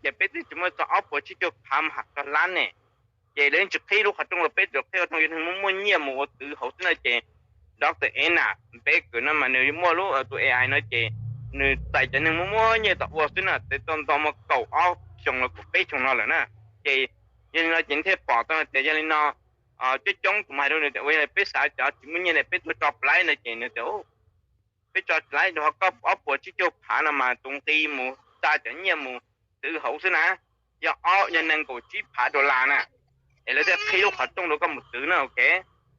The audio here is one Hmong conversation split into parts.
ces peb twb tsis muaj txog ob puas tsib caug phav mus ham txog lab ne. Ces lawv yeej tsis qhib lub qhov rooj rau peb, tsuas qhib qhov rooj rau neeg muaj muaj nyiaj mus ua twv hauv xwb na. Ces doctor Anna Baker no mas nws muaj lub tus A I no ces nws txais cov neeg muaj muaj nyiaj tau ua xwb na, txais tau ntau muaj kaum ob xyoo los kaum peb xyoo no lawm na. Ces yog li no ces thiaj pom tau tias yog li no coob coob tus mas hais rau nws tias ua yog peb xav cov tsis muaj nyiaj ne peb tuaj tso plab no ces nws tias peb tso plab rau qhov koj ob puas tsib caug phav no mas tus nqi mus xa cov nyiaj mus twv hauv xwb na, yog ob yog nees nkaum tsib phav dollar na, es lawv thiaj qhib lub qhov rooj rau koj mus twv na, ok.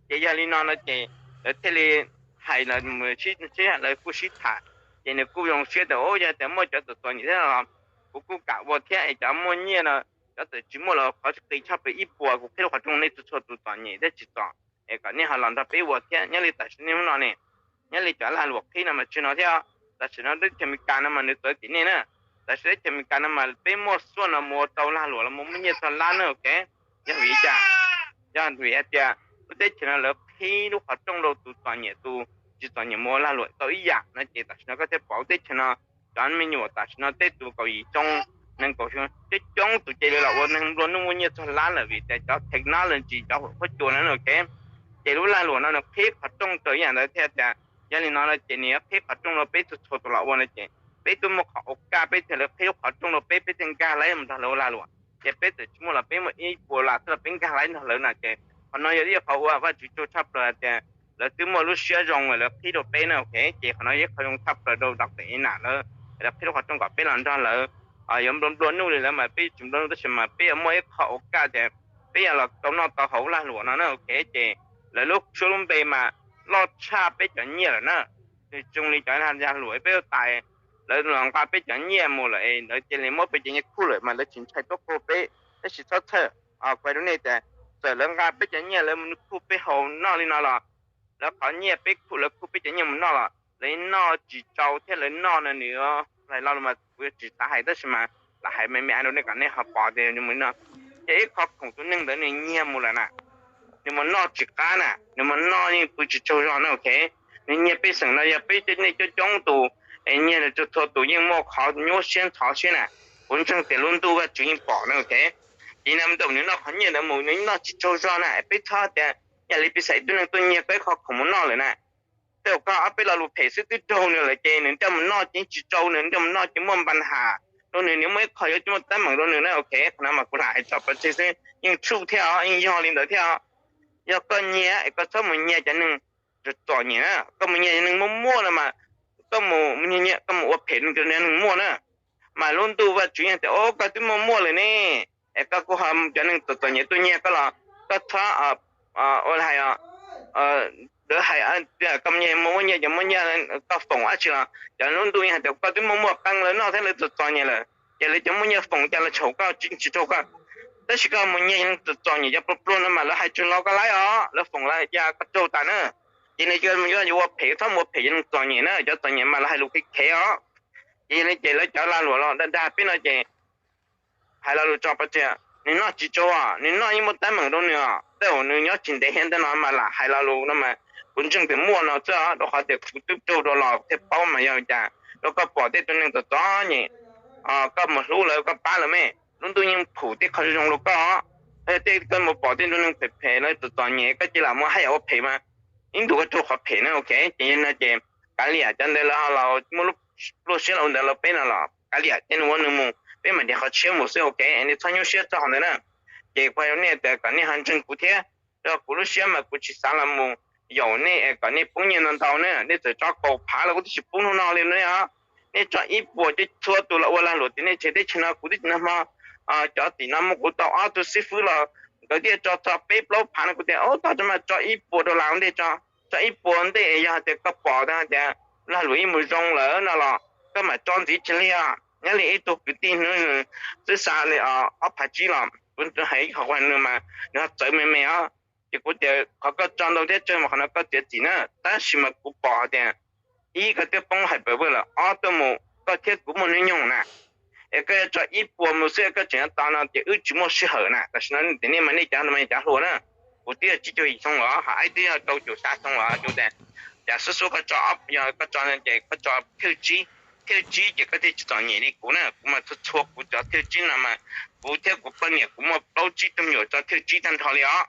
Ces yog li no no ces lawv thiaj li hais lawv sib, lawv kuj sib tham, ces nws kuj zoo siab tias yog tias muaj cov txom txom nyem thiab los kuv kuj kam ua thiab es cov muaj nyiaj no, cov txawm tsis muaj los qhov qis tshaj plaws ib puas kuv qhib lub qhov rooj nej txhua txhua tus txom nyem thiab tsis txom, es kom nej ho los nrog peb ua thiab. Nyob li tam sim no ne, nyob li cov lag luam qhib no mas tsis no thiab. Tam sim no teb chaws Amelikas no mas nws txawv tim nej na. Tam sim teb chaws Amelikas no mas peb muaj xuaj no mus ua tau lag luam los mus muaj nyiaj txog lab na, ok. Yog vim li cas? Yog vim hais tias lub teb chaws no lawv qhib lub qhov rooj rau tus txom nyem tus tsis txom nyem mus ua lag luam tau ib yam no ces tam sim no koj thiaj pom lub teb chaws no cov me nyuam tam sim no tej tus kaum yim xyoo, nees nkaum xyoo coob coob tus cia li los ua neeg nplua nuj muaj nyiaj txog lab lawm vim tias cov technology cov huam huab cua no, ok. Ces lub lag luam no nws qhib qhov rooj rau ib yam ntawd thiab tias yog li no no ces nws yuav qhib qhov rooj rau peb txhua txhua tus los ua no ces peb twb muaj qhov ua kaj peb thiaj li qhib lub qhov rooj rau peb, peb thiaj nkag laib mus nrog lawv ua lag luam. Ces peb txawm tsis muaj los peb muaj ib puas las xwb los peb nkag laib nrog lawv na ces qhov no yog ib qhov uas Vajtswv tsaug tshaj plaws tias lawv twb muaj lub siab zoo lawm lawv qhib rau peb na, ok. Ces qhov no yog ib qhov zoo tshaj plaws rau doctor Anna lawv, lawv qhib lub qhov rooj kom peb los nrog lawv yuav nplua nplua nuj li lawv mas peb tsis nplua nuj tab sis mas peb yuav muaj ib qho ua kaj tias peb yuav los tau noj tau haus lag luam no na, ok. Ces lawv lub suab lub npe mas loj tshaj peb cov nyiaj lawm na. Nws zoo li cov lag luam peb ua tais, lawv los nqa peb cov nyiaj mus lawm es lawv cia li muab peb cov nyiaj khuj lawm mas lawv tsis ntshai tuaj khuj peb. Tab sis txhob txhawj, kuv hais rau nej tias txawm lawv nqa peb cov nyiaj lawv mus khuj peb haus noj li no los lawv qhov nyiaj peb khuj lawv khuj peb cov nyiaj mus noj los lawv noj tsis tsau thiab lawv noj no nws hais lo lus mas kuv yuav tsis xav hais tab sis mas lam hais me me rau nej kom nej ho pom tias nws mus no. Ces ib qho khoom tus neeg ntawd nws nyiag mus lawm na, nws mus noj tsis qab na, nws mus noj yeej pw tsis tsaug zog na, ok. Nws nyiag pej xeem no yog peb nej coob coob tus, es nyiag nws txhua tus yeej muaj qhov nyuaj siab ntxhov siab na. Kuv ntseeg tias lub ntuj Vajtswv yeej pom na, ok. Ces nws ntaus nws noj qhov nyiaj ntawd mus nws noj tsis tsaug zog na, peb txhob tias yam li peb xav ib tug neeg tuaj nyiag koj ib qho khoom mus noj lawm na. Tej zaum koj ob peb lo lus phem xwb twb raug nws lawm ces nws nraj mus noj ces tsis tsau, nws nraj mus noj ces muaj npa has rau nws, nws muaj ib qho yuav tsis muaj teeb meem rau nws na, ok. Qhov no mas kuv lam hais tso pov tseg xwb yeej tshuj thiab os, yeej yog li ntawd thiab os. Yog koj nyiag es koj txhob mus nyiag cov neeg txom nyem na, koj mus nyiag cov neeg muaj muaj no mas koj mus, koj mus ua phem rau cov neeg muaj na. Mas lub ntuj Vajtswv yeej tias o koj twb muaj muaj lawm ne, es koj kuj ho cov neeg txom txom nyem tuaj nyiag koj los koj txhob ua hais, lawv hais koj mus nyiag muaj muaj nyiaj ces muaj nyiaj koj foom dab tsi los cov lub ntuj yeej hais tias koj twb muaj muaj qee lawv noj thiab lawv txom txom nyem lawm ces lawv cov muaj nyiaj foom cas los txhaum koj tsis raug koj. Tab sis koj mus nyiag neeg txom txom nyem cov pluag pluag no mas lawv hais tsis los koj laib os, lawv foom los hais cas koj raug tas na. Ces nws yuav ua phem txhob mus ua phem cov neeg txom nyem na, cov txom nyem mas lawv hais lus khiav khiav os. Ces yog li ces lawv cov lag luam los dag dag peb no ces hais lo lus tso pov tseg, nws noj tsis tsau, nws noj yeej muaj teeb meem rau nws os. Tej zaum nws nyob tsis ntev thiab ntawm no mas lam hais lo lus no mas kuv ntseeg tias muaj no xwb, rau qhov tias kuv twb raug rau los thiaj paub mas yog cas. Rau koj pom tej tug neeg txom txom nyem, koj mus hlub lawv koj pab lawv me, lub ntuj yeej phum tej qho zoo rau koj. Tej koj mus pom tej tug neeg phem phem lawv txom txom nyem koj cia li mus hais ua phem mas ib ntus koj raug qhov phem na, ok. Ces yog no ces kav liam cov ntawd lawv ho los muaj lub pluaj siab los ua ntawd rau peb no los kav liam ces nws ua nws mus, peb mam nrhiav qhov tshiab mus xwb, ok. Nej txhob nyuaj siab txog qhov ntawd na. Ces kuv hais rau nej tias kom nej ho ntseeg kuv thiab, rau kuv lub siab mas kuv tsis xav los mus yaum nej kom nej poob nyiaj ntau ntau na, nej txawm tso kaum phav los kuv twb tsis poob hnub no li ne os. Nej tso ib puas ces txhua tus los ua lag luam tim nej tsev teb chaws no, kuv twb tsis nag hmo cov tim no muaj kuv tau ob tug xib fwb los nkawd thiaj tso txog peb plaub phav no, kuv tias o tog tso mas tso ib puas dollar ua ntej tso, tso ib puas ua ntej es yog hais tias koj pom tias lag luam yeej mus zoo lawm no los koj mam tso ntxiv tsis lig os. Nyob li ib tug kwv tij hnub nws twb xa li ob phav tsib los kuv hais ib qho nws mas nws ho txawv me me os. Ces kuv tias qhov koj tso ntau thiab tsawg mas qhov no koj txiav txim na, tab sis mas kuv pom tias ib koj twb poob hais pawg vwj lawm, ob tuaj mus koj thiab kuv muaj hnub nyoog na, es koj yuav tso ib puas mus xwb koj tseem yuav tau no ces wb tsis muaj sij hawm na. Tam sim no tias nej mas nej cov cov hluas na, kuv twb yog tsib caug yim xyoo los ho ib twb yog rau caum xya xyoo los kuv tias cas xub xub koj tso, yog koj tso ces koj tso thwj tsib Thawj tsib ces koj thiaj tsis txom nyem li kuv na. Kuv mas txhua txhua kuv cov thawj tsib no mas kuv thiab kuv poj niam kuv muaj plaub tsib tug me nyuam tso thawj tsib tag nrho li os.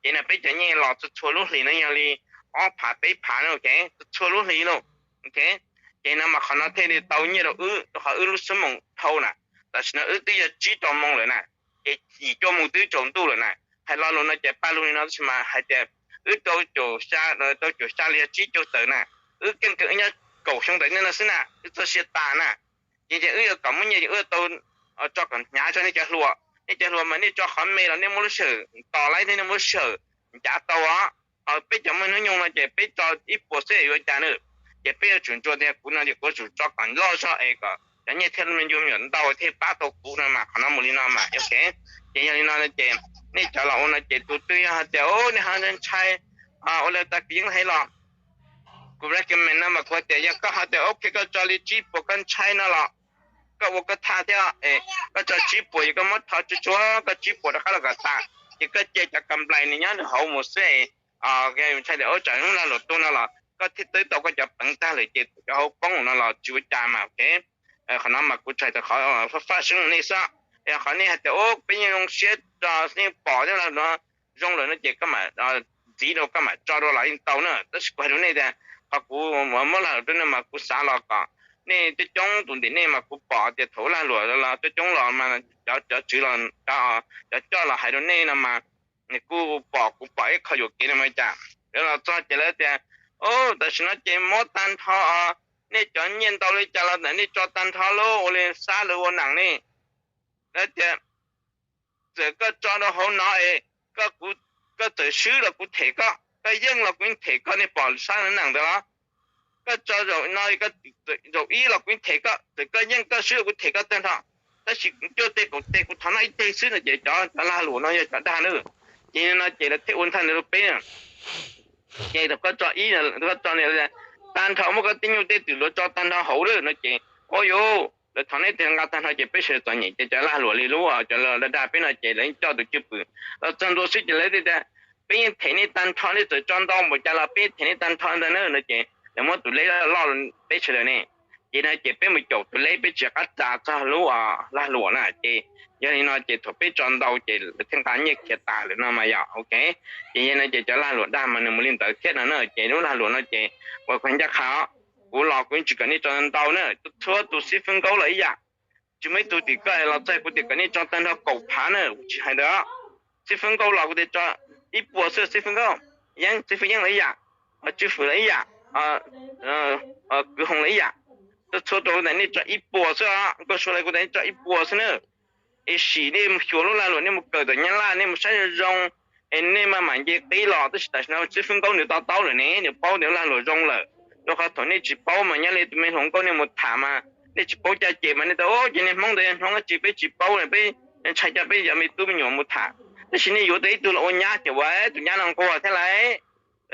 Ces no peb cov nyiaj los txhua txhua lub hlis no yog li ob phav peb phav, txhua txhua lub hlis lauj. Ces no mas qhov no thiaj li tau nyiaj rau wb rau qhov wb lub xub moos dhau na. Tam sim no wb twb yog tsib rau moo lawm na, ces yim cuaj moo twb tsaus ntuj lawm na. Hais lo lus no ces paj lug li no tab sis mas hais tias wb rau caum xya, rau caum xya li yog tsib caug tawm na. Wb keej kawg wb nyob kaum xyoo tawm nej no xwb na, wb txoj sia tas na. Ces wb yuav kom muaj nyiaj ces wb tau tso kom hnyav tso nej cov hluas. Nej cov hluas mas nej tso qhov me los nej muab lub sij hawm tos laib thiab nej muab lub sij hawm ncav tau os. Ho peb cov muaj hnub nyoog no ces peb tso ib puas xwb yuav cas na. Ces peb yuav tsum ntsuas tias kuv no ces kuv yuav tsum tso kom loj zog es kom cov nyiaj thiaj me nyuam ntau thiaj pab tau kuv no mas qhov no mus li no mas ok. Ces yog li no ces nej cov los ua no ces tus twg yog hais tias nej ho ntshai ua li tag kis yeej hais los, kuv recommend no mas kuv hais tias yog koj hais tias ok koj tso li tsib puas koj ntshai no los koj ua koj tham thiab, koj tso tsib puas ces koj muab thov tsuag tsuag koj tsib puas rov qab los kom tas, ces koj cia cov complaint nws nyob nws hauv mus xwb. Ntshai tias tsam hnub lag luam tuag no los koj thiaj twb tau koj cov peev tag lawm ces cov hauv poob no los tsis ua cas mas ok. Qhov no mas kuv tsuas hais tias qhov faj seeb nej xwb. Qhov nej hais tias peb yeej zoo siab tso yeej pom thiab no zoo lawm no ces koj mam ntxiv rau koj mam tso rau los yeej tau na. Tab sis kuv hais rau nej tias qhov kuv muab lag luam rau nej mas kuv xav los kom nej coob coob tus ntim nej mas kuv pom tias thaum lag luam los coob coob los mas cov, cov tswv los, cov coj los hais rau nej no mas nws kuj pom kuv pom ib qho yuam kev no mas cas lawv los txog ces lawv tias tam sim no ces muab tag nrho, nej cov nyiaj ntau li cas los ntawm nej tso tag nrho lauj, ua li xab lawv ua neem ne. Lawv tias txawm koj tso rau hauv no es koj txawm swb los kuv them koj, koj yeej los kuv yeej them koj, nej pom sab neem ntawd los? Koj tso zaum no, zaum ib los kuv yeej them koj, txawm koj yeej koj swb los kuv them koj tag nrho. Tab sis cuaj teg kaum teg kuv thov noj ib teg xwb no ces cov, cov lag luam no yog cov dag na. Ces no ces lawv thiaj ua ntxhaj ntawd rau peb. Ces thaum koj tso ib, koj tso tag nrho muab koj tej nyuj tej twm luav tso tag nrho hauv lawm no ces ua yuav lawv thov neb tig nqa tag nrho ces peb sawv daws txom nyem ces cov lag luam li lub cov dag dag peb no ces lawv yeej coj tus cwj pwm los txog ntua xwb ces lawv tias peb yeej them nej tag nrho, nej txawm tso ntau npaum cas los peb yeej them nej tag nrho ntag na no ces lawv muab tus leb loj peb sawv daws ne. Ces no ces peb mus caum tus leb peb tsis qab tsa txog lub lag luam na ces yog li no ces thaum peb tso ntau ces lawv thiaj nqa nyiaj khiav tas lawm no mas yog ok. Ces yog no ces cov lag luam dag mas nws mus li ntawd thiab no na ces lub lag luam no ces uas kuv ncaj qha, kuv los kuv yeej tsis kom nej tso ntau na, txhua tus xib fwb nkaub los ib yam. Tsis muaj ib tug tim koj los txog kuv tias kom nej tso tag nrho kaum phav na, kuv tsis hais ntawd. Xib fwb nkaub los kuv tias tso ib puas xwb, xib fwb nkaub, yeeb, xib fwb yeeb los ib yam, tswv fwm los ib yam, kwv hoos los ib yam, txhua txhua rau kuv tias nej tso ib puas xwb, nkauj sua li kuv tias nej tso ib puas xwb na. Es sim nej mus xyuas lub lag luam, nej mus kawm tom Nyab Laj, nej mus saib zoo zoo, es nej maj mam nce qib los. Tab sis tam sim no xib fwb nkaub nws to taub lawm ne, nws paub tias lag luam zoo lawm. Rau qhov thaum nej tsis paub mas nyob li tus me hluas nkauj nej mus tham mas nej tsis paub caj ces mas nej tias ces niag Hmoob ntawd yog Hmoob dab tsi peb tsis paub, peb ntshai coj peb cov me tub me nyuam mus tham. Tab sis nej yuav tau ib tug los ua nyab ces ua tus nyab no nquag thiab lauj,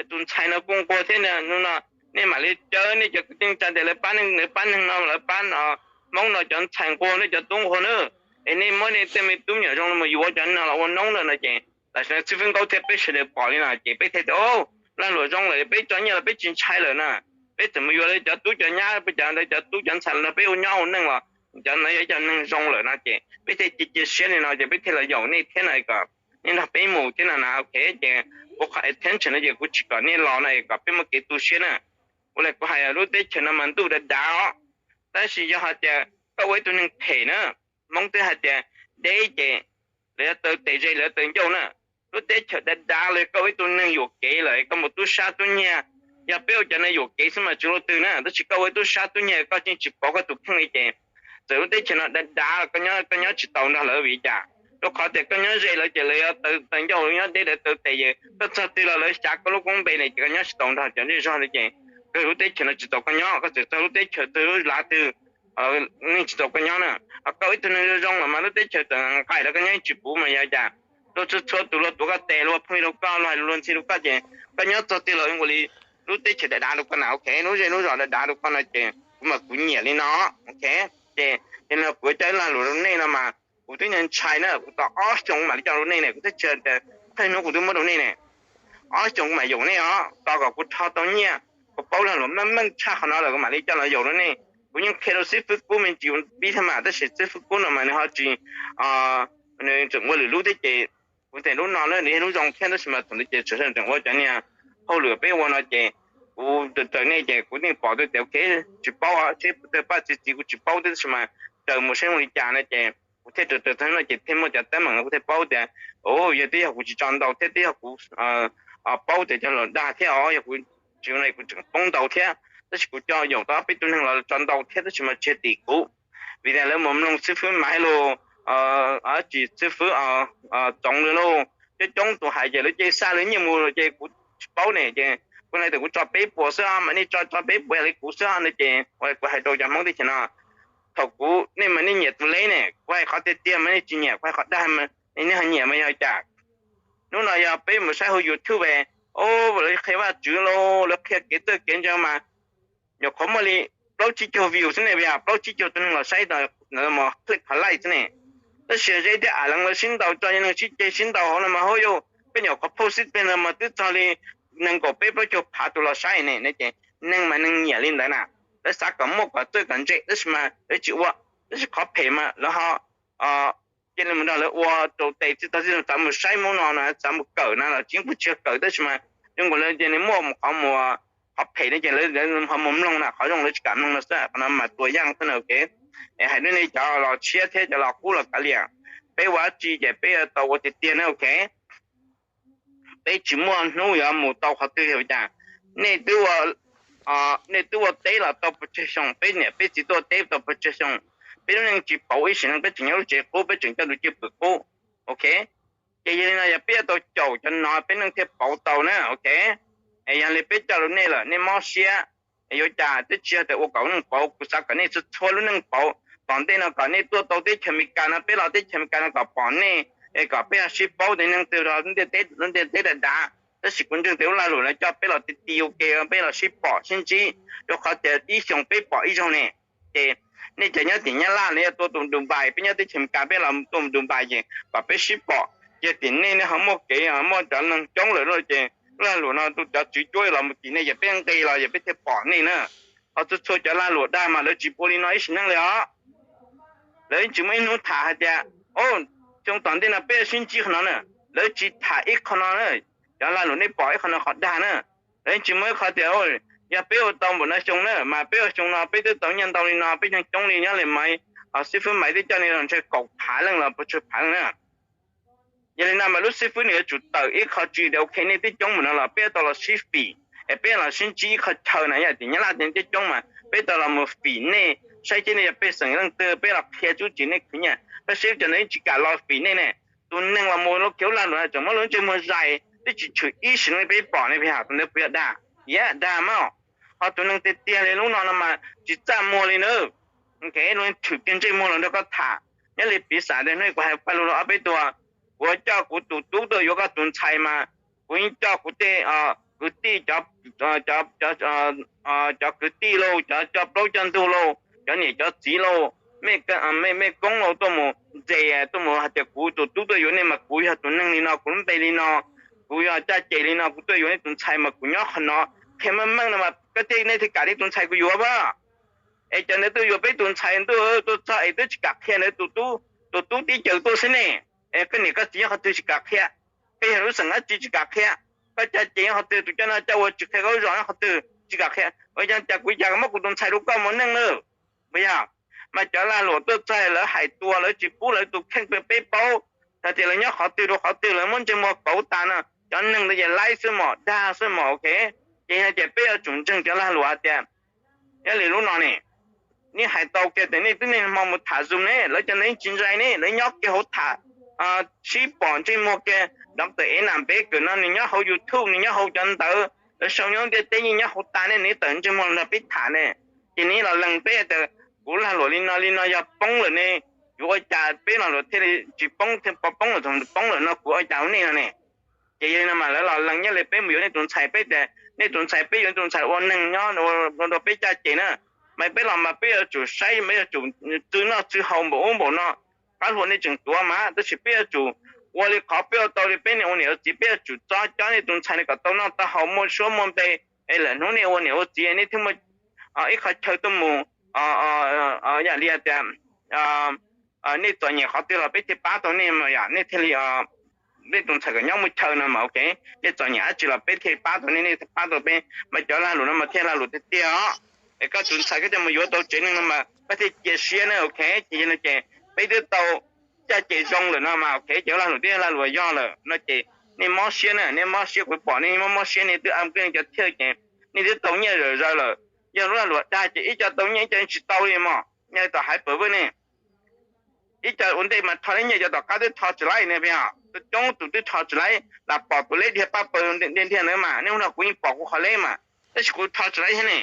tus ntxhais no kuj nquag thiab no, nej mam li caw nej cov kwv tij neej tsa tias lawv pab neeg, lawv pab neeg no, lawv pab Hmoob no cov ntxhais nquag, nej cov tub nquag na. Es nej muab nej tej me tub me nyuam zoo mus yuav cov no los ua noob ntawm no ces tam sim no xib fwb nkaub thiab peb sawv daws pom li no ces peb thiaj tias lag luam zoo lawm, peb tso nyiaj los peb tsis ntshai lawm na. Peb txawm mus yuav lawv cov tub cov nyab, peb cov ntawd cov tub cov ntxhais no peb ua nyob ua neej los cov no yog cov neeg zoo lawm no ces peb thiaj cia cia siab li no ces peb thiaj los yaum nej thiab no kom nej nrog peb mus thiab no na. Ok, ces kuv qhov attention no ces kuv tsis kom nej los no es kom peb muaj kev tu siab na. Ua li kuv hais lub teb chaws no mas ntuj dav dav os, tab sis yog hais tias koj ua ib tug neeg phem na, Hmoob twb hais tias deb ces lawv yuav taw tes ze, lawv yuav taw ncauj na. Lub teb chaws dav dav los koj ua ib tug neeg yuam kev lawm koj mus tub sab tub nyiag, yog peb ua cov neeg yuam kev xwb mas tsis ua twg na, tab sis koj ua ib tub sab tub nyiag koj yeej tsis pov koj tus kheej li ces txawm lub teb chaws no dav dav los koj nyob tsis tau nrog lawv vim li cas? Rau qhov tias koj nyob ze lawv ces lawv yuav taw ncauj, nyob deb lawv taw tes, koj txog twg los lawv xyav koj lub koob npe ne ces koj nyob tsis tau nrog cov zej zog li ces kawg lub teb chaws no tsis tau koj nyob, koj txawm txog lub teb chaws twg lub lav twg yeej tsis tau koj nyob na. Ho koj ua ib tug neeg zoo zoo los mas lub teb chaws txawm nqaim los koj nyob yeej tsis puv mas yog cas? Luag txhua txhua tus luag tuav koj tes, luag pheej rau koj, luag hais lus luag ntxhi rau koj ces koj nyob txog twg los ua li lub teb chaws dav dav rau koj na. Ok, lub zej lub zos dav dav rau koj no ces kuv mas kuv nyiam li no. Ok, ces yog li no kuv coj ib lag luam rau nej no mas kuv twb ntshai na, kuv tos ob xyoos kuv mam li coj rau nej ne, kuv twb tsis hais tias thawj hnub kuv twb muab rau nej ne. Ob xyoos kuv mam yaum nej os, tos kom kuv rho tau nyiaj, kuv paub lag luam meej meej tshaj qhov no lawm kuv mam li coj los yaum rau nej. Kuv yeej qhia rau xib fwb Kub me ntsis pib thiab mas, tab sis xib fwb Kub no mas nws ho tsis, nws tseem ua lwm lub thiab ces kuv tias lub no na nws yog lub zoo thiab, tab sis mas thaum ntawd ces tseem ua cov niag hauj lwm peb ua no ces kuv raws nej ces kuv yeej pom tias ok, tsis paub, seb tawg paj txi txiv kuv tsis paub thiab, tab sis mas raws mus saib zoo li cas no ces kuv thiaj raws raws tag no ces thiaj muaj cov teeb meem no kuv thiaj paub tias, o, yog twb yog kuv tsis tso ntau thiab twb yog kuv paub tias cov los dag thiab os, yog kuv tsis ua no kuv tseem poob ntau thiab, tab sis kuv coj yaum tau peb tug neeg los tso ntau thiab tab sis mas tsis yog tim kuv, vim tias lawv mus mloog xib fwb Maiv los, tsis xib fwb Txoov lawv lauj, coob coob tus hais ces lawv cia li xa lawv nyiaj mus ces kuv tsis paub ne ces kuv hais tias kuv tso peb puas xwb, mas nej tso tso peb puas yog li kuv xwb no ces kuv hais rau cov Hmoob teb chaws no, thaum kuv nej mas nej nyiam tus Leb ne, kuv hais qhov tiag tiag mas nej tsis nyiam, kuv hais qhov dag, nej ho nyiam mas yog cas? Hnub no yog peb mus saib hauv YouTube, o, lawv qhia Vajtswv lauj, lawv qhia kev txawj kev ntse mas nyuam qhuav muaj li plaub tsib caug view xwb ne, yog plaub tsib caug tus neeg los saib, mus click qhov like xwb ne. Tab sis Zeb thiab Am Leev lawv sib ntaus tso, neeg sib ceg sib ntaus hauv no mas hauj yau, peb nyuam qhuav post sib teg no mas twb txog li nees nkaum peb plaub caug phav tus los saib ne, ces neeg mas neeg nyiam li ntawd na. Lawv xav kom muaj kom txawj kom ntse tab sis mas lawv tsis ua, tab sis qhov phem mas lawv ho cia li mus nrog lawv ua rau tes txij tog txij txav mus saib Hmoob no no txav mus kawm no los tsis, kuj tsis yog kawm tab sis mas zoo nkaus li cia li muaj qhov mus, qhov phem no ces lawv ho mus mloog na, qhov zoo lawv tsis kam mloog no xwb, qhov no mas tua yaj xwb na, ok. Es hais rau nej cov los tshiab thiab cov los qub los kav liam, peb ua dab tsi ces peb yuav tau ua tiag tiag na, ok. Peb tsis muaj hnub yuav mus tau qhov twg li cas. Nej twb ua, nej twb ua teb los tau pes tsawg xyoo, peb niam peb txiv twb ua teb tau pes tsawg xyoo, peb lub neej tsis pauv ib sim neej, peb tseem nyob lub tsev qub, peb tseem coj tus cwj pwm qub, ok. Ces yog li no yog peb yuav tau caum cov no peb neej thiaj pauv tau na, ok. Es yog li peb coj lus nej lawm nej mob siab, es yuav cas twb tsis yog tias ua kom neej pauv, kuv xav kom nej txhua txhua lub neej pauv. Tom ntej no kom nej tuaj tau teb chaws Amelikas no, peb los teb chaws Amelikas no kom pom nej, es kom peb ho sib paub tias neeg twg ntiaj teb dav dav. Tab sis kuv ntseeg tias lub lag luam no coj peb los ti ti ua ke, peb los sib pom sib ntsib, rau qhov tias ib xyoos peb pom ib zaug ne. Ces nej cov nyob tim Nyab Laj los yog tuaj tus Dubai, peb nyob teb chaws Amelikas peb los tuaj tus Dubai ces kom peb sib pom. Ces tim nej nej ho muaj kev muaj cov neeg coob lawm lauj, ces lub lag luam no tus cov tswv cuab los mus tim nej, yog peb nqis los yog peb thiaj pom nej na. Ho txhua txhua cov lag luam dag mas lawv tsis ua li no ib sim neej li os. Lawv tsis muaj ib hnub tham hais tias, o, xyoo tom ntej no peb sib ntsib qhov no na. Lawv tsis tham ib qho no na. Cov lag luam nej pom ib qho no qhov dag na. Lawv tsis muaj ib qho tias, yog peb ua tau npaum no xyoo na mas peb ua xyoo no peb twb tau nyiaj ntau li no, peb coob coob li nyob li Maiv, xib fwb Maiv twb coj li los ntshe kaum phav leej los pes tsawg phav leej na. Yog li no mas lub xib fwb nws yuav tsum tawm ib qho tswv yim tias ok nej twb coob npaum no los peb yuav tau los sib fim, es peb los sib ntsib ib qho chaw na, yog tim Nyab Laj tias coob coob mas peb tau los mus fim nej saib seb nej yog pej xeem leej twg, peb los qhia txuj ci nej khwv nyiaj. Tab sis cov ntawd yeej tsis kam los fim nej ne. Tus neeg los mus lub khiv lag luam tseem muab lub ntsej muag zais twb tsis tshwm ib sim neej li peb pom ne, peb hais tus ntawd puas yog dag? Yog dag mas. Ho tus neeg tiag tiag li lub no no mas tsis txaj muag li na. Lub tshwm kiag ntsej muag los nrog koj tham. Nyob li piv xam tias hnub kuv hais paj lug los ob peb tug, kuv coj kuv tus tub tuaj yuav koj tus ntxhais mas kuv yeej coj kuv tej kwv tij, cov kwv tij lauj, cov coj plaub coj ntug lauj, cov niam cov txiv lauj, mej koob lauj tuaj mus ntses, tuaj mus hais tias kuv tus tub tuaj yuav nej mas kuv yog tus neeg li no, kuv lub npe li no, kuv yog caj ces li no, kuv tuaj yuav nej tus ntxhais mas kuv nyob qhov no. Qhia meej meej no mas koj thiaj, nej thiaj kam li tus ntxhais kuv yuav as. Es cov ntawd tuaj yuav peb tus ntxhais ntuj tuaj txog es twb tsis kam qhia ntawd, tus tub tib caws tuaj xwb ne. Es koj niam koj txiv nyob qhov twg tsis kam qhia? Koj yog lub xeem dab tsi tsis kam qhia? Koj caj ces nyob qhov twg? Tus coj noj coj ua tsis qhia koj lub zos nyob qhov twg tsis kam qhia? Ua cas kuv cas muab kuv tus ntxhais rau koj mus neej na? Puas yog? Mas cov lag luam tuaj txog lawv hais tua, lawv tsis pub lawv tus kheej rau peb paub hais tias lawv nyob qhov twg rau qhov twg, lawv muab ntsej muag pauv tas no. Cov neeg ntawd ces laib xwb mos, dag xwb mos, ok. Ces yog tias peb yuav tsum ntseeg cov lag luam hais tias, yog li lub no ne, nej hais tau kiag tias nej twb niaj hmo mus tham Zoom ne, lawv cov ntawd yeej tsis ntshai ne, lawv nyob kiag hauv tham sib pom ntsej muag kiag. Doctor Ev Nam Peb Kawm no nws nyob hauv YouTube, nws nyob hauv cov ntawd, lawv sau nyob ntiaj teb yeej nyob hauv tas ne, nws tawm ntsej muag los nrog peb tham ne. Ces nws los lees peb tias kuv lag luam li no li no yog poob lawm ne, yuav ua cas peb lag luam thiaj li tsis poob, thiaj pov poob lawm, thaum poob lawm no kuv ua cas ua nej no ne. Ces yog li no mas lawv los lees nyob li peb mus yuav nej tus ntxhais, peb tias nej tus ntxhais, peb yuav nej tus ntxhais ua neeg nyob ua rau peb caj ces na. Mas peb los mas peb yuav tsum saib, peb yuav tsum txwj noj txwj haus npaum ub npaum no. Qab hluas nej tseem tuav mas, tab sis peb yuav tsum ua li qhov peb ua tau li, peb niam ua niam ua txiv, peb yuav tsum txo cob nej tus ntxhais no kom tau noj tau haus muaj suab muaj npe, es lawm hnub nej ua niam ua txiv nej thiaj muaj ib qho chaw tuaj mus yam li tias nej txom nyem qhov twg los peb thiaj pab tau nej mas yom, nej thiaj li, nej tus ntxhais kom nyob muaj chaw no mas ok, nej txom nyem dab tsi los peb thiaj pab tau nej, nej thiaj pab tau peb mas cov lag luam no mas thiaj lag luam tiag tiag os. Es koj tus ntxhais koj coj mus yuav tau tsev neeg no mas koj thiaj cia siab na, ok. Ces yog no ces peb twb tau caj ces zoo lawm no mas ok, ces lag luam twb yog lag luam yog lawm no ces nej mob siab na, nej mob siab, kuv pom nej mob mob siab, nej twb a kej cov thiaj ces nej twb tau nyiaj zawm zaws lawm. Yog lub lag luam dag ces ib co tau nyiaj ib co tsis tau li mog, nyob li tom haiv pawg vwj ne. Ib co ua ntej mas rho leb nyiaj, cov tom qab twb rho tsis laib ne, peb os, coob tus twb rho tsis laib, lam pom tus leb dhia pab pawg dhia dhia ntawd mas nej hnub no kuv yeej pom kuv qhov leb mas, tab sis kuv rho tsis laib thiab ne.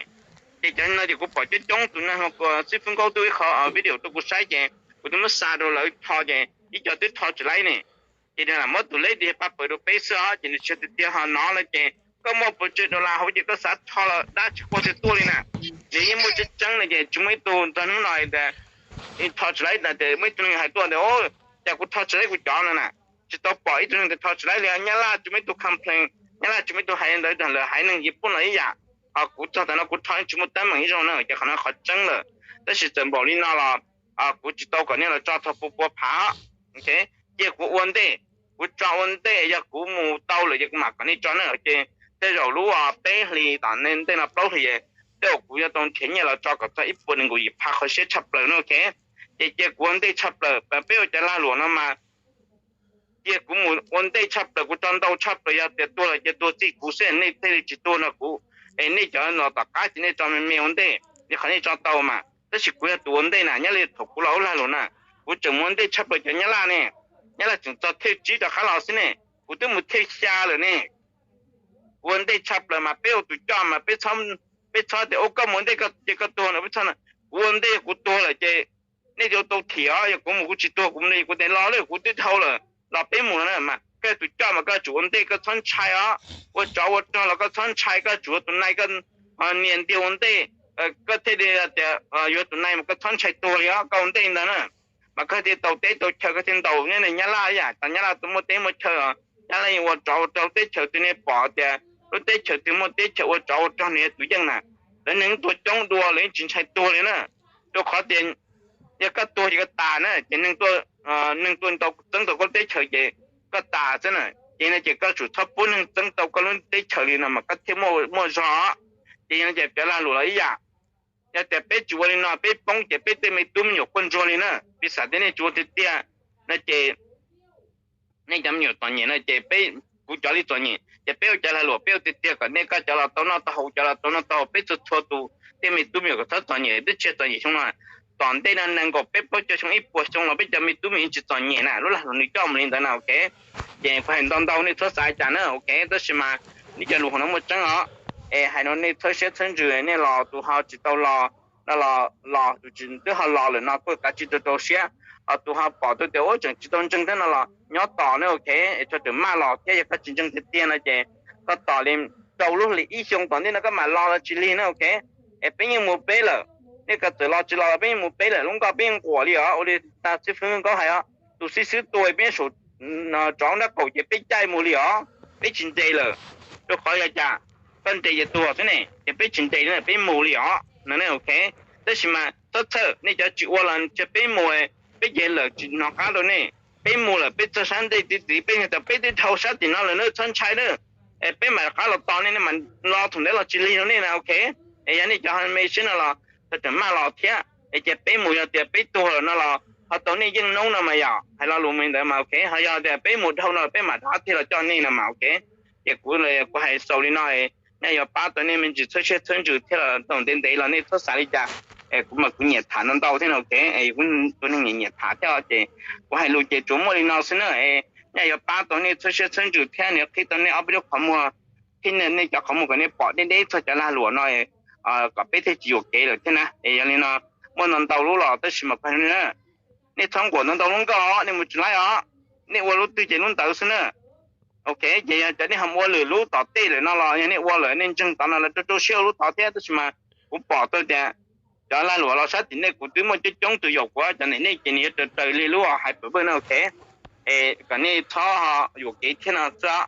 Ces cov no ces kuv pom coob coob tus neeg, xib fwb Nkauj twb ib qho video rau kuv saib ces kuv twb muab xa rau lawv rho ces ib co twb rho tsis laib ne. Ces nws lam muab tus leb dhia pab pawg rau peb xwb os, ces nws tsis tiag tiag ho no lawm ces koj muaj pes tsawg dollar hauv ces koj xav rho los dab tsis quaj tsis tuaj li na. Nws yeej muaj tseeb tseeb li ces tsis muaj ib tug txog hnub no tias rho tsis laib tias muaj ib tug neeg hais tuaj tias cas kuv rho tsis laib kuv cov no na. Tsis tau pom ib tug neeg tias rho tsis laib li. Nyab Laj tsis muaj ib tug complain, Nyab Laj tsis muaj ib tug hais li ntawd, lawv haiv neeg Yiv Pooj los ib yam. Ho kuv txog tav no kuv rho tsis muaj teeb meem ib zaug na, ces qhov no qhov tseeb lawm. Tab sis txawm npaum li no los kuv tsis tau kom nej los tso txog pua pua phav. Cia kuv ua ntej, kuv tso ua ntej, yog kuv mus tau lawm ces kuv mam kom nej tso na. Ces tej zaum lub peb hlis tom ntej no plaub hlis, tej zaum kuv yuav tau nrhiav nyiaj los tso kom txog ib puas nees nkaum yim phav, qhov siab tshaj plaws no, ok. Ces cia kuv ua ntej tshaj plaws, peb ua cov lag luam no mas cia kuv mus ua ntej tshaj plaws, kuv tso ntau tshaj plaws, yog tias tuag lawm ces tuag txij kuv xwb, nej thiaj li tsis tuag no kuv. Es nej cov los tom qab ces nej tso me me ua ntej, yog qhov nej tso tau mas, tab sis kuv yog tus ua ntej na, nyob li thaum kuv los ua lag luam na, kuv tseem mus ua ntej tshaj plaws cov Nyab Laj ne. Nyab Laj tseem txog thawj tsib rov qab los xwb ne, kuv twb mus thawj xya lawm ne. Kuv ua ntej tshaj plaws mas peb ua tus coj mas peb txhob tias ua koj mus ua ntej ces koj tuag no, peb txhob. Kuv ua ntej kuv tuag lawm ces nej yuav tau thim os, yog kuv mus kuv tsis tuag kuv mus kuv tes los lawm kuv twb dhau lawm los peb mus no na, mas koj tus coj mas koj tsum ua ntej, koj txhob ntshai os. Ua tsov ua rog los koj txhob ntshai, koj tsum ua tus nai, koj nias ntiag ua ntej, koj thiaj li tias yuav tus nai mas koj txhob ntshai tuag li os, koj ua ntej ntawd na. Mas koj thiaj tau teb tau chaw, koj thiaj ntaus. Nyab Laj yam tas Nyab Laj tus muaj teb muaj chaw, Nyab Laj yeej ua tsov ua rog, lub teb chaws twg nej pom tias lub teb chaws twg muaj teb chaws ua tsov ua rog nws yog tus yeej na. Lawv neeg tuag coob dua lawv yeej tsis ntshai tuag li na. Rau qhov tias yog koj tuag ces koj tas na, ces neeg tuaj txeeb tau koj lub teb chaws ces koj tas xwb na. Ces no ces koj tsum txhob pub neeg txeeb tau koj lub teb chaws li no mas koj thiaj muaj zog. Ces no ces cov lag luam los ib yam, yog tias peb tsis ua li no peb poob ces peb tej me tub me nyuam quaj ntsuag li na. Piv xam tias nej tsis ua tiag tiag no ces nej cov me nyuam txom nyem no ces peb, kuv cov li txom nyem ces peb ua cov lag luam peb ua tiag tiag kom nej koj cov los tau noj tau haus, cov los tau noj tau haus, peb txhua txhua tus tej me tub me nyuam kom txhob txom nyem, twb tsis txom nyem xyoo no. Tom ntej no nees nkaum peb plaub caug xyoo ib puas xyoo los peb cov me tub me nyuam tsis txom nyem na, lub lag luam nws coj mus li ntawd na, ok. Ces kuv hais ntau ntau nej txhob xav cas na, ok. Tab sis mas nej cov lus hauv no muaj tseeb os. Es hais no nej txhawb siab txhawb ntsws, nej los tus ho tsis tau los no los los, tus twb ho los lawm no kuj kav tsij rau rau siab. Ho tus ho pom tau tias ua tseem tsis tau ntseeg thiab no los nyob tos na, ok. Es tso ram maj los thiab, yog koj tsis ntseeg tiag tiag no ces koj tos li rau lub hlis ib xyoo tom ntej no koj mam los los tsis lig na, ok. Es peb yeej mus peb lawm, nej koj txawm los tsis los los peb yeej mus peb lawm, lub nkoj peb yeej quam li os, ua li tag xib fwb Nkauj hais os, tus xib xwb tua peb yeej saum tsov nrab qaum ces peb caij mus li os, peb tsis ntes lawm. Rau qhov yog cas, koj ntes ces tuag xwb ne, ces peb tsis ntes li, peb mus li os no, ok. Tab sis mas txhob txhawj, nej cov tsis ua los cia peb mus, peb ces lawm tsis hnov qab rau nej. Peb mus lawm peb txog sab ntej tid tid peb tias peb twb dhau sab tim no lawm na, txhob ntshai na. Es peb mam rov qab los tos nej, nej mam los thaum ntawd los tsis lig rau nej na, ok. Es yog nej cov me siab no los tso ram maj los thiab, es ces peb mus, yog tias peb tuag lawm no los ho tau nej yeej noob no mas yom, hais lo lus me ntawd mas ok. Ho yog tias peb mus dhau no los peb mam rov qab thiaj los coj nej no mas ok. Ces kuv, kuv hais xaus li no, nej yuav pab tau nej me ntsis txhawb siab txhawb ntsws thiab los tau ntev ntev los nej txhob xav li cas. Es kuv mas kuv nyiam tham ntau ntau thiab no, ok. Kuv tus neeg nyiam nyiam tham thiab ces kuv hais lus ces tsuas muaj li no xwb na. Nej yuav pab tau nej txhawb siab txhawb ntsws thiab nws qhib tau nej ob peb lub qhov muag, qhib nej cov qhov muag kom nej pom deb deb txog cov lag luam no, kom peb thiaj tsis yuam kev lawm thiab na. Es yog li no, muaj ntau ntau lub los tab sis mas kuv hais nej txhob nquam ntau ntau lub nkoj, nej mus tsis laib os. Nej ua lub twg ces lub ntawd xwb na. Ok, ces yog cov nej ho ua lwm lub tom tej lawm no los yog nej ua lawm nej ntseeg tod no los rau rau siab ua lub tod thiab, tab sis mas kuv pom tau tias cov lag luam los sab tim nej kuv twb muaj coob coob tus yaum kuv, cov ntawm nej ces nws yuav raws raws li lub hais pawg vwj no, ok. Es kom nej txhob yuam kev thiab no xwb.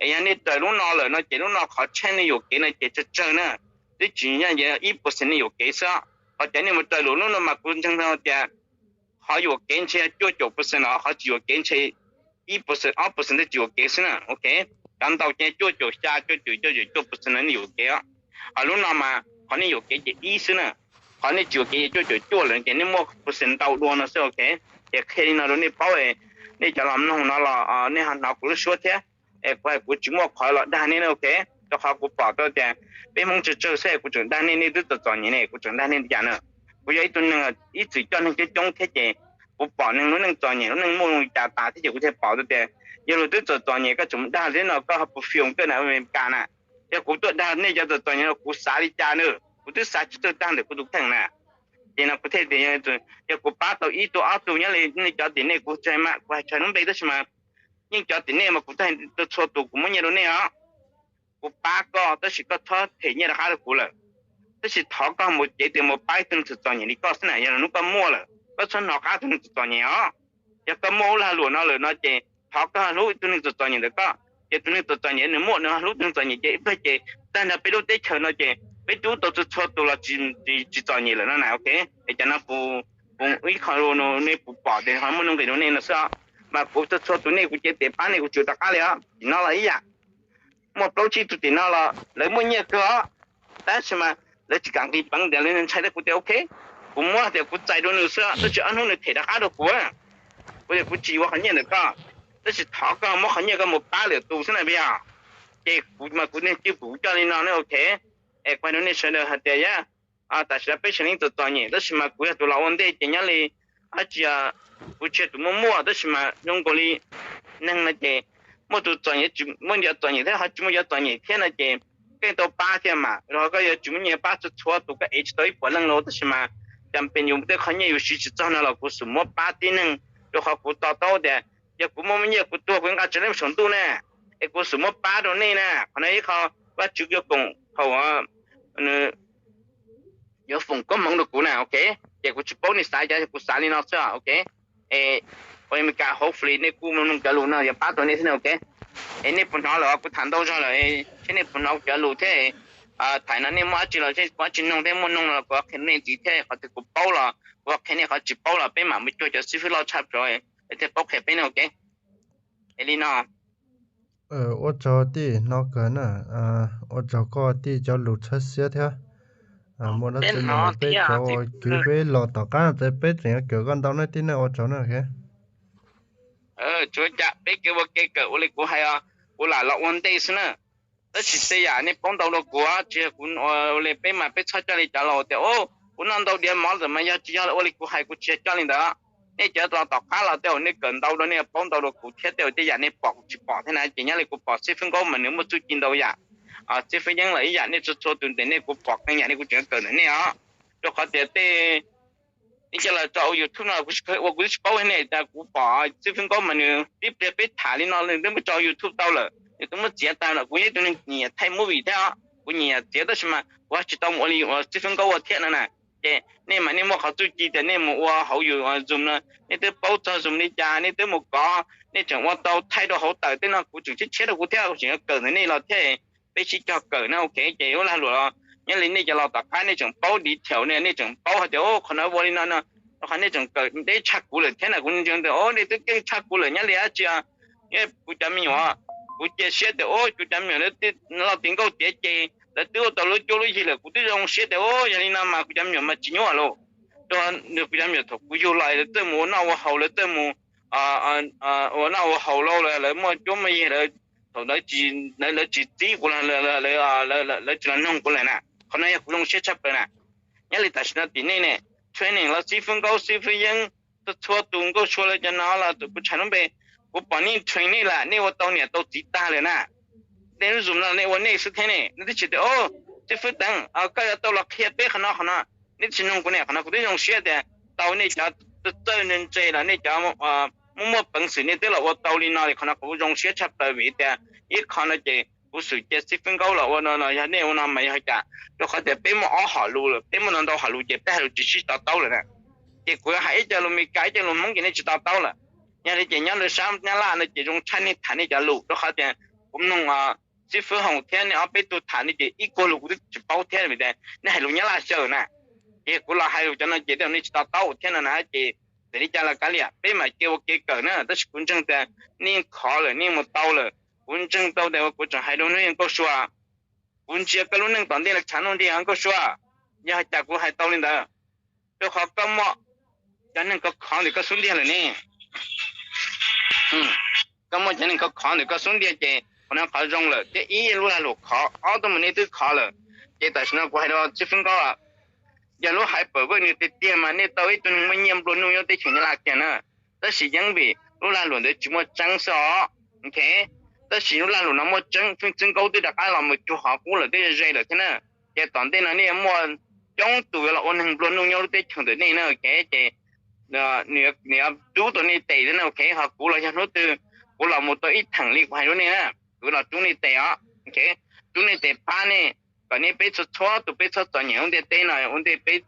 Es yog nej raws lub no lawm no ces lub no qhov tsheb nej yuam kev no ces tsawg tsawg na, twb tsis yog ib puas xees nej yuam kev xwb. Qhov cov nej mus raws lus lub no mas kuv ntseeg tias qhov yuam kev ntshe cuaj caum percent los qhov tsis yuam kev ntshe ib percent ob percent twb tsis yuam kev xwb na, ok. Cov ntau ces cuaj caum xya cuaj caum cuaj caum cuaj percent no nej yuam kev os. Ho lub no mas qhov nej yuam kev ces ib xwb na, qhov nej tsis yuam kev ces cuaj caum cuaj lawm ces nej muaj percent ntau dua no xwb, ok. Ces qhia li no rau nej paub, nej cov los mloog no los nej ho hnov kuv lub suab thiab. Es kuv hais kuv tsis muaj qhov los dag nej, ok. Rau qhov kuv pom tau tias peb Hmoob tsawg tsawg xwb kuv tseem dag nej, nej twb txom txom nyem ne kuv tseem dag nej li cas na. Kuv yog ib tug neeg ib txwm coj neeg coob coob thiab ces kuv pom neeg lub neej txom nyem lub neej muaj li cas tas thiab ces kuv thiaj pom tau tias yog luag twb txom txom nyem koj tseem dag li no koj ho puas fiu koj na Amelikas na. Yog kuv tuaj dag nej cov txom txom nyem no kuv xav li cas na, kuv twb xav tsis txawj tag ntawm kuv tus kheej na. Ces no kuv thiaj tias yog kuv pab tau ib tug ob tug nyob li nej cov tim nej kuv tsis hais mas kuv hais tsis hais lub npe tab sis mas yeej cov tim nej mas kuv txhua tus kuv muab nyiaj rau nej os. Kuv pab koj tab sis koj txhob them nyiaj rov qab rau kuv lawm. Tab sis thov koj mus cev tes mus pab ib tug neeg txom txom nyem li koj xwb na, yog lwm hnub koj muaj lawm koj txhob hnov qab tus neeg txom txom nyem os. Yog koj muaj lub lag luam no lawm no ces thov koj hlub tus neeg txom txom nyem ntawd koj, ces tus neeg txom txom nyem nws muaj nws hlub tus neeg txom nyem ces ib pliag ces tag nrho peb lub teb chaws no ces peb rub tau txhua txhua tus los tsis txom nyem lawm no na, ok. Es cov no kuv ib qho nej puas pom tias ho muaj nuj nqis rau nej no xwb os. Mas kuv txhua txhua tus nej kuv cev tes pab nej kuv tsis rov qab li os. Tim no los ib yam, muaj plaub tsib tug tim no los lawv muaj nyiaj kawg os, tab sis mas lawv tsis kam nqis peev tias lawv ntshai thiab kuv tias ok, kuv muab tias kuv txais rau nws xwb tab sis ob hnub nws them rov qab rau kuv. Kuv tias kuv tsis yuav qhov nyiaj ntawm koj, tab sis thov koj muab qhov nyiaj koj mus pab lwm tus xwb na yog. Ces kuv mas kuv niag cwj pwm coj li no ne, ok. Es kuv hais rau nej sawv daws hais tias yog tam sim no peb tseem neej txom txom nyem tab sis mas kuv yog tus los ua ntej ces nyob li dab tsi, kuv tsis yog tus muaj muaj tab sis mas zoo nkaus li neeg no ces muaj tus txom nyem, muaj cov txom nyem thiab ho tsis muaj cov txom nyem thiab no ces keej tau pab thiab mas. Rau qhov koj yuav tsis muaj nyiaj pab txhua txhua tus koj ev tsis tau ib puas leej los tab sis mas cas pes yus tej qhov nyiaj yus siv tsis txog no los kuv xum muab pab tib neeg. Rau qhov kuv to taub tias yog kuv muaj muaj nyiaj kuv tuag kuv nqa tsis tau nyob saum ntuj na, es kuv xum muab pab rau nej na. Qhov no ib qho Vajtswv yuav koom haum, yuav foom koob hmoov rau kuv na, ok. Ces kuv tsis paub nej xav cas, kuv xav li no xwb, ok. Es ua Amelikas hopefully nej kuj mloog cov lus no yuav pab tau nej thiab, ok. Es nej puas hnov lawm, kuv tham ntau zog lawm, seb nej puas hnov cov lus thiab. Thaum no nej muaj dab tsi los kuv tsis noog thiab, muaj noog los kuv qhia nej ntxiv thiab, qhov twg kuv paub los kuv qhia nej, qhov tsis paub los peb mam mus cuag cov xib fwb loj tshaj plaws lawv thiaj paub qhia peb ne, ok. Es li no. Ua tsaug tij, hnov kawg na. Ua tsaug koj tij cov lus txhawb siab thiab. Muaj dab tsi no los peb cov uas kwv peb los tom qab ces peb tseem yuav kawm koj ntau na tij na, ua tsaug na. Tsuav cas peb kev ua kev kawm ua li kuv hais, kuv lam los ua ntej xwb na. Tab sis tej yam nej paub ntau dua kuv, tsis yog kuv ua li peb mas peb txhob coj li cov laus tias kuv noj ntau diav mov ntawm mas yog tsis yog ua li kuv hais, kuv tsis yog coj li ntawd. Nej cov los tom qab los tej zaum nej kawm ntau dua nej paub ntau dua kuv thiab tej zaum tej yam nej pom kuv tsis pom thiab na. Ces nyob li kuv pom xib fwb Nkauj mas nws muaj txuj ci ntau yam, xib fwb Yeeb los ib yam, nej txhua txhua tus ntawm nej kuv pom qee yam nej kuv tseem kawm ntawm nej os. Rau qhov tias tej ib co los tso ua YouTube no kuv tsis kheev ua, kuv twb tsis paub nej, kuv pom xib fwb Nkauj mas nws tib pliag peb tham li no nws twb muab tso YouTube tau lawm, nws twb muab txiav tag lawm. Kuv yog ib tug neeg nyiam thaij movie thiab, kuv nyiam txiav tab sis mas kuv tsis tau mus ua li xib fwb Nkauj ua thiab no na. Ces nej mas nej muaj qhov txuj ci tias nej mus ua hauv yus Zoom no, nej twb paub txog Zoom li cas, nej twb mus kov, nej tseem ua tau thaij rau hauv tawm tej no kuv tseem tshiab tshiab rau kuv thiab, kuv tseem yuav kawm ntawm nej los thiab. Peb sib cog kawm na, ok. Ces ua lag luam los nyob li nej cov los tom qab nej tseem paub detail ne, nej tseem paub hais tias qhov no ua li no no, rau qhov nej tseem kawm deb tshaj kuv lawm thiab na. Kuv ntseeg tias nej twb keej tshaj kuv lawm nyob li dab tsi. Kuv cov me nyuam, kuv cia siab tias kuv cov me nyuam loj tim nkauj tiav ces lawv twb ua tau lub cuab lub yig lawm, kuv twb zoo siab tias yog li no mas kuv cov me nyuam mas tsis nyuaj lawm. Rau nws kuv cov me nyuam thaum kuv yug los lawv txawj mus ua noj ua haus, lawv txawj mus ua noj ua haus lauj, lawv muaj cuab muaj yig lawm. Thaum lawv tsis txib kuv, lawv tsis los noog kuv lawm na. Qhov no yog kuv zoo siab tshaj plaws na. Nyob li tam sim no tim nej ne, training los xib fwb Nkauj xib fwb Yeeb, txhua txhua tus Nkauj Sua lawv cov no los kuv tsis hais lub npe, kuv pom nej train nej lawm, nej ua tau niam tau txiv tag lawm na. Nej lub Zoom no nej ua nej xwb thiab ne, nej twb tsis tias xib fwb Teev koj yuav tau los qhia peb qhov no qhov no, nej tsis noog kuv ne. Qhov no kuv twb zoo siab tias tau nej cov txawj ntse ntse los nej cov muaj muaj peev xwm nej twb los ua tau li no li, qhov no kuv zoo siab tshaj plaws vim tias ib qho no ces kuv xum cia xib fwb Nkauj los ua no no, yog nej ua no mas yog cas? Rau qhov tias peb muaj ob hom lus lawm, peb muaj ntau ntau hom lus ces peb hais lus tsis sib to taub lawm na. Ces kuv hais ib co lus Meskas ib co lus Hmoob ces nej tsis to taub lawm. Yog li ces nyob rau sab Nyab Laj no ces zoo tshaj nej tham nej cov lus, rau qhov tias kuv mloog xib fwb Hoos thiab nej ob peb tug tham no ces ib kuag lus kuv twb tsis paub thiab vim tias nej hais lus Nyab Laj xyaw na. Ces kuv los hais lus cov no ces tej zaum nej tsis to taub thiab no na, ces txawm li cas los kav liam, peb mam cia ua kev kawm na. Tab sis kuv ntseeg tias nej yeej khov lawm, nej yeej mus tau lawm. Kuv ntseeg tau tias kuv tseem hais rau nej, Nkauj Sua, kuv ntsia koj lub neej tom ntej los tshav ntuj nrig os Nkauj Sua. Yog cas kuv hais tau li ntawd? Rau qhov koj muaj cov neeg khov khov ntawm koj xub ntiag lawm ne. Koj muaj cov neeg khov khov ntawm koj xub ntiag ces qhov no qhov zoo lawm, thiab ib lub lag luam khov, ob tuaj mus nej twb khov lawm. Ces tam sim no kuv hais rau Txiv Fwj Nkaus, yog lub hais pam vwj nws tiag tiag mas nej tau ib tug neeg muaj nyiaj nplua nuj nyob teb chaws Nyab Laj kiag na. Tab sis yeej vim lub lag luam ntawd tsis muaj tseeb xwb os. Tab sis lub lag luam no muaj tseeb, Txiv Fwj Nkaus twb rov qab los mus cuag qhov qub lawm, twb ze lawm thiab na. Ces tom ntej no nej yuav muaj coob tus yuav los ua neeg nplua nuj nyob lub teb chaws ntawm nej na, ces nws yuav rub tau nej tes na, ok. Ho kuv los yog hnub twg kuv los mus tau ib theem li kuv hais rau nej na, kuv los rub nej tes os, rub nej tes pab nej, kom nej peb txhua txhua tus peb txhob txom nyem ua ntiaj teb no, ua ntej peb,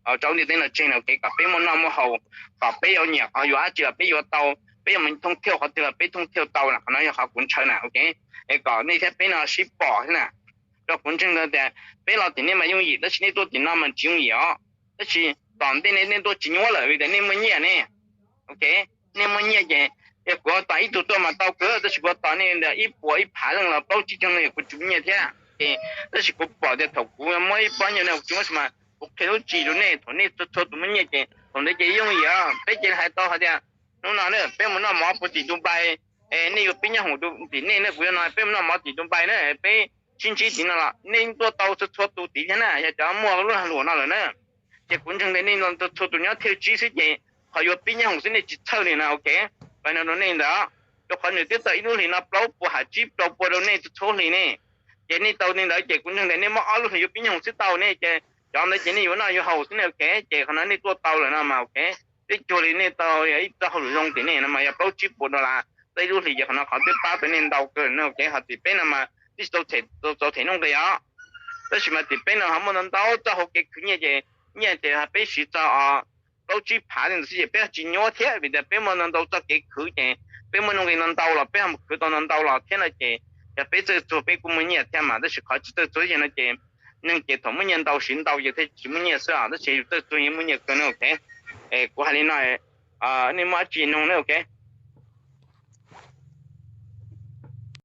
rau ntiaj teb no tseg na, ok, kom peb muaj noj muaj haus, kom peb yuav nyiam qhov yuav dab tsi los peb yuav tau, peb yuav mus thooj thiauj qhov twg los peb thooj thiauj tau na. Qhov no yog qhov kuv ntshaw na, ok. Es kom nej thiab peb no sib pom thiab na. Rau kuv ntseeg ntawd tias peb los tim nej mas yooj yim, tab sis nej tuaj tim no mas tsis yooj yim os. Tab sis tom ntej nej, nej tuaj tsis nyuaj lawm vim tias nej muaj nyiaj ne, ok. Nej muaj nyiaj ces, yog kuv tos ib tug tuaj mas tau kawg, tab sis kuv tos nej ib puas ib phav leej los plaub tsib caug leej kuv tsis muaj nyiaj thiab. Ces tab sis kuv pom tias thaum kuv muab ib pob nyiaj no kuv tsis muaj, mas kuv qhia lub tswv yim rau nej, thaum nej txhua txhua tus muaj nyiaj ces thaum ntawd ces yooj yim. Peb cia li hais tau hais tias hnub no na peb mus noj mov puag tim Dubai, nej yuav pib nyob hoom tim nej na, kuv yuav no peb mus noj mov tim Dubai na, peb sib ntsib tim no los nej tuaj tau txhua txhua tus tid thiab na, yog cov muaj lub lag luam no lawm na. Ces kuv ntseeg tias nej txhua tus nyob thaj tsib xwb ces qhov yuav pib nyob hoom xwb nej tsis txhawj li na, ok. Kuv hais no rau nej ntawd, rau qhov nws twb tau ib lub hlis no plaub puas ham tsib rau puas rau nej txhua hlis ne. Ces nej tau li ntawd ces kuv ntseeg tias nej muaj ob lub hlis yuav pib nyob hoom xwb tau ne, ces cov ntawd ces nej yuav noj yuav haus xwb ne, ok. Ces qhov no nej tuaj tau lawm no mas, ok. Twb cuag li nej tau ib txoj hauj lwm zoo tim nej no mas yog plaub tsib puas dollar tau ib lub hlis, ces qhov no qhov twb pab tau nej ntau kawg no, ok. Ho tim peb no mas twb tsis tau them, tau them nuj nqis os. Tab sis mas tim peb no ho muaj ntau ntau txoj hauv kev khwv nyiaj, ces nyiaj ces peb siv txog plaub tsib phav li ntawd xwb ces peb tsis nyuaj thiab vim tias peb muaj ntau ntau txoj kev khwv ces peb muaj nuj nqis ntau ntau los peb ho mus khwv tau ntau ntau los thiab no ces yog peb txawj txuag peb kuj muaj nyiaj thiab mas. Tab sis qhov tsis txawj txuag ces no ces neeg ces thaum muaj nyiaj ntau siv ntau ces thiaj tsis muaj nyiaj xwb os, tab sis yus txawj txuag yeej muaj nyiaj kawg na, ok. Kuv hais li no, nej muaj dab tsi nug na, ok.